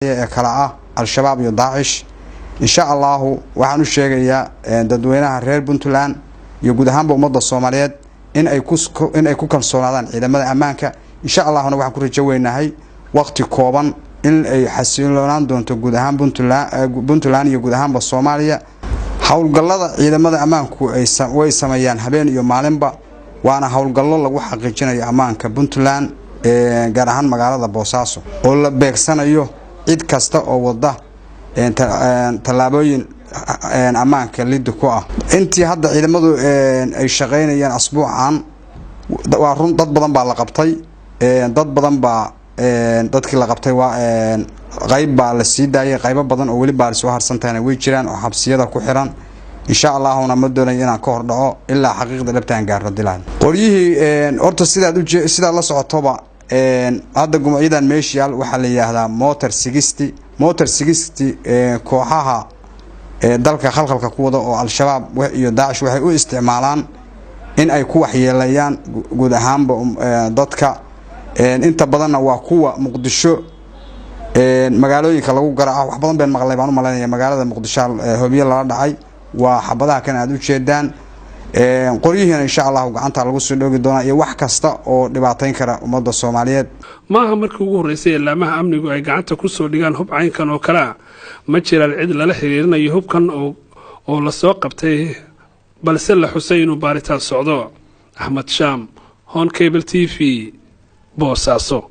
Ee kala ah Al-Shabaab iyo Daacish. Insha Allahu waxaan u sheegayaa dadweynaha reer Puntland iyo guud ahaanba ummadda Soomaaliyeed in ay ku kalsoonaadaan ciidamada ammaanka. Insha Allahuna waxaan ku rajo weynahay waqti kooban in ay xasiloonaan doonto guud ahaan Puntland iyo guud ahaanba Soomaaliya. Howlgallada ciidamada ammaanku way sameeyaan habeen iyo maalinba, waana howlgallo lagu xaqiijinayo ammaanka Puntland, gaar ahaan magaalada Boosaaso, oo la beegsanayo cid kasta oo wada tallaabooyin ammaanka liddi ku ah. Intii hadda ciidamadu ay shaqaynayeen asbuucan, waa run, dad badan baa la qabtay. Dad badan baa dadkii la qabtay waa qayb baa la sii daayay, qaybo badan oo weli baaris u harsantahayna way jiraan oo xabsiyada ku xiran. Insha Allahuna ma doonayo inaan ka hor dhaco ilaa xaqiiqda dhabtaan gaarno dilaan. Qoryihii horta sidaad la socotoba, hadda gumacyadan meeshayaal waxaa la yidhaahdaa Mortar 60. Mortar 60 kooxaha dalka khalkhalka ku wada oo Al-Shabaab iyo Daacish waxay u isticmaalaan in ay ku waxyeelayaan guud ahaanba dadka. Inta badanna waa kuwa Muqdisho magaalooyinka lagu garaaco. Wax badan been maqlay baan u malaynaya. Magaalada Muqdisho hobiye lala dhacay waa xabadaha kan aada u jeedaan. Qoryihiina insha Allahu gacanta lagu soo dhoogi doonaa iyo wax kasta oo dhibaatayn kara ummadda Soomaaliyeed. Maaha markii ugu horreysay laamaha amnigu ay gacanta ku soo dhigaan hub caynkan oo kale a. Ma jiraan cid lala xiriirinayo hubkan oo lasoo qabtay, balse la xusay inuu baaritaan socdo. Axmed Shaam, Horn Cable TV, Boosaaso.